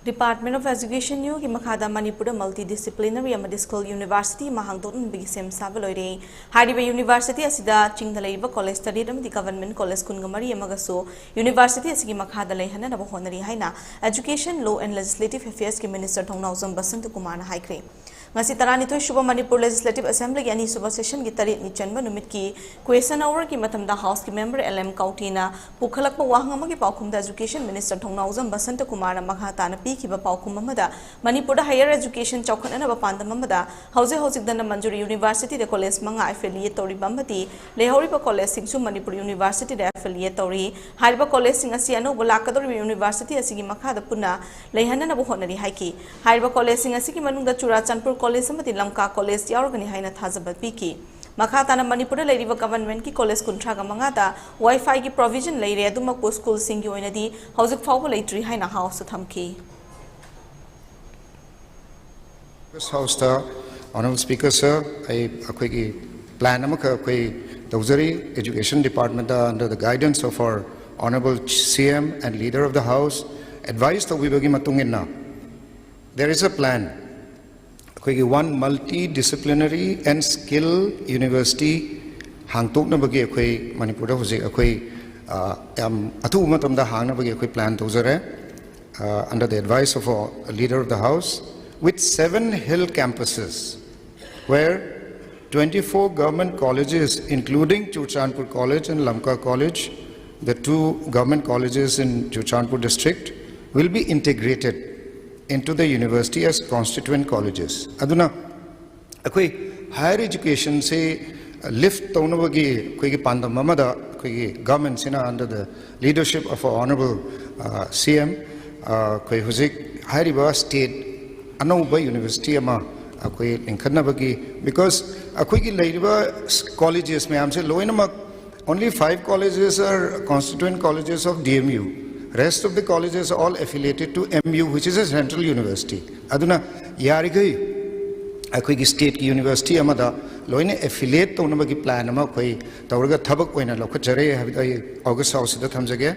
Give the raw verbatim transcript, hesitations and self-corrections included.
Department of Education, ꯌꯨꯒꯤ ꯃꯈꯥꯗ ꯃꯅꯤꯄꯨꯔꯗ multidisciplinary ꯑꯃꯗꯤ skill university ꯑꯃ ꯍꯥꯡꯗꯣꯛꯅꯕꯒꯤ ꯁꯦꯝ ꯁꯥꯕ ꯂꯣꯏꯔꯦ꯫ ꯍꯥꯏꯔꯤꯕ university ꯑꯁꯤꯗ ꯆꯤꯡꯗ ꯂꯩꯔꯤꯕ college ꯇꯔꯦꯠ ꯑꯃꯗꯤ government college ꯀꯨꯟꯒ ꯃꯔꯤ ꯑꯃꯒꯁꯨ university ꯑꯁꯤꯒꯤ ꯃꯈꯥꯗ ꯂꯩꯍꯟꯅꯅꯕ ꯍꯣꯠꯅꯔꯤ ꯍꯥꯏꯅ Education, Law and Legislative Affairs ꯀꯤ Minister ꯊꯧꯅꯥꯎꯖꯝ ꯕꯁꯟꯇ ꯀꯨꯃꯥꯔꯅ ꯍꯥꯏꯈ꯭ꯔꯦ꯫ ꯉꯁꯤ ꯇꯔꯥꯅꯤꯊꯣꯏ ꯁꯨꯕ ꯃꯅꯤꯄꯨꯔ Legislative Assembly ꯒꯤ ꯑꯅꯤꯁꯨꯕ session ꯒꯤ ꯇꯔꯦꯠꯅꯤ ꯆꯟꯕ ꯅꯨꯃꯤꯠꯀꯤ question hour ꯒꯤ ꯃꯇꯝꯗ House ꯀꯤ member ꯑꯦꯜ ꯑꯦꯝ ꯀꯥꯎꯇꯤꯅ ꯄꯨꯈꯠꯂꯛꯄ ꯋꯥꯍꯪ ꯑꯃꯒꯤ ꯄꯥꯎꯈꯨꯝꯗ Education Minister ꯊꯧꯅꯥꯎꯖꯝ ꯕꯁꯟꯇ ꯀꯨꯃꯥꯔꯅ ꯃꯈꯥ ꯇꯥꯅ ꯄꯤꯈꯤꯕ ꯄꯥꯎꯈꯨꯝ ꯑꯃꯗ, ꯃꯅꯤꯄꯨꯔꯗ higher education ꯆꯥꯎꯈꯠꯅꯅꯕ ꯄꯥꯟꯗꯝ ꯑꯃꯗ ꯍꯧꯖꯤꯛ ꯍꯧꯖꯤꯛ ꯙꯅꯃꯟꯖꯨꯔꯤ university ꯗ college ꯃꯉꯥ affiliate ꯇꯧꯔꯤꯕ ꯑꯃꯗꯤ ꯂꯩꯍꯧꯔꯤꯕ college ꯁꯤꯡꯁꯨ ꯃꯅꯤꯄꯨꯔ university ꯗ affiliate ꯇꯧꯔꯤ꯫ ꯍꯥꯏꯔꯤꯕ college ꯁꯤꯡ ꯑꯁꯤ ꯑꯅꯧꯕ ꯂꯥꯛꯀꯗꯧꯔꯤꯕ university ꯑꯁꯤꯒꯤ ꯃꯈꯥꯗ ꯄꯨꯟꯅ ꯂꯩꯍꯟꯅꯅꯕ ꯍꯣꯠꯅꯔꯤ ꯍꯥꯏꯈꯤ꯫ ꯍꯥꯏꯔꯤꯕ college ꯁꯤꯡ ꯑꯁꯤꯒꯤ ꯃꯅꯨꯡꯗ ꯆꯨꯔꯥꯆꯥꯟꯄꯨꯔ college ꯑꯃꯗꯤ ꯂꯝꯀꯥ college ꯌꯥꯎꯔꯒꯅꯤ ꯍꯥꯏꯅ ꯊꯥꯖꯕ ꯄꯤꯈꯤ꯫ ꯃꯈꯥ ꯇꯥꯅ ꯃꯅꯤꯄꯨꯔꯗ ꯂꯩꯔꯤꯕ government ꯀꯤ college ꯀꯨꯟꯊ꯭ꯔꯥꯒ ꯃꯉꯥꯗ Wi-Fi ꯒꯤ provision ꯂꯩꯔꯦ, ꯑꯗꯨꯃꯛꯄꯨ school ꯁꯤꯡꯒꯤ ꯑꯣꯏꯅꯗꯤ ꯍꯧꯖꯤꯛ ꯐꯥꯎꯕ ꯂꯩꯇ꯭ꯔꯤ ꯍꯥꯏꯅ House ꯇ ꯊꯝꯈꯤ꯫ House ꯇ Honourable Speaker Sir, ꯑꯩ ꯑꯩꯈꯣꯏꯒꯤ plan ꯑꯃꯈꯛ ꯑꯩꯈꯣꯏ ꯇꯧꯖꯔꯤ꯫ Education Department ꯇ under the guidance of our Honourable C M and Leader of the House advice ꯇꯧꯕꯤꯕꯒꯤ ꯃꯇꯨꯡ ꯏꯟꯅ, there is a plan, ꯑꯩꯈꯣꯏꯒꯤ one multidisciplinary and skill university ꯍꯥꯡꯗꯣꯛꯅꯕꯒꯤ ꯑꯩꯈꯣꯏ ꯃꯅꯤꯄꯨꯔꯗ ꯍꯧꯖꯤꯛ ꯑꯩꯈꯣꯏ, ꯑ, ꯌꯥꯝ ꯑꯊꯨꯕ ꯃꯇꯝꯗ ꯍꯥꯡꯅꯕꯒꯤ ꯑꯩꯈꯣꯏ plan ꯇꯧꯖꯔꯦ, uh, under the advice of a leader of the house, with seven hill campuses, where twenty-four government colleges, including Churachandpur College and Lamka College, the two government colleges in Churachandpur district, will be integrated into the university as constituent colleges. ꯑꯗꯨꯅ ꯑꯩꯈꯣꯏ higher education ꯁꯦ lift ꯇꯧꯅꯕꯒꯤ ꯑꯩꯈꯣꯏꯒꯤ ꯄꯥꯟꯗꯝ ꯑꯃꯗ ꯑꯩꯈꯣꯏꯒꯤ government ꯁꯤꯅ under the leadership of our Honourable, uh, C M, uh, ꯑꯩꯈꯣꯏ ꯍꯧꯖꯤꯛ ꯍꯥꯏꯔꯤꯕ state ꯑꯅꯧꯕ university ꯑꯃ ꯑꯩꯈꯣꯏ ꯂꯤꯡꯈꯠꯅꯕꯒꯤ, because ꯑꯩꯈꯣꯏꯒꯤ ꯂꯩꯔꯤꯕ colleges ꯃꯌꯥꯝꯁꯦ ꯂꯣꯏꯅꯃꯛ, only five colleges are constituent colleges of D M U. Rest of the colleges are all affiliated to M U, which is a central university. ꯑꯗꯨꯅ ꯌꯥꯔꯤꯈꯩ ꯑꯩꯈꯣꯏꯒꯤ state ꯀꯤ university ꯑꯃꯗ ꯂꯣꯏꯅ affiliate ꯇꯧꯅꯕꯒꯤ plan ꯑꯃ ꯑꯩꯈꯣꯏ ꯇꯧꯔꯒ ꯊꯕꯛ ꯑꯣꯏꯅ ꯂꯧꯈꯠꯆꯔꯦ ꯍꯥꯏꯕꯗꯨ ꯑꯩ August House ꯁꯤꯗ ꯊꯝꯖꯒꯦ꯫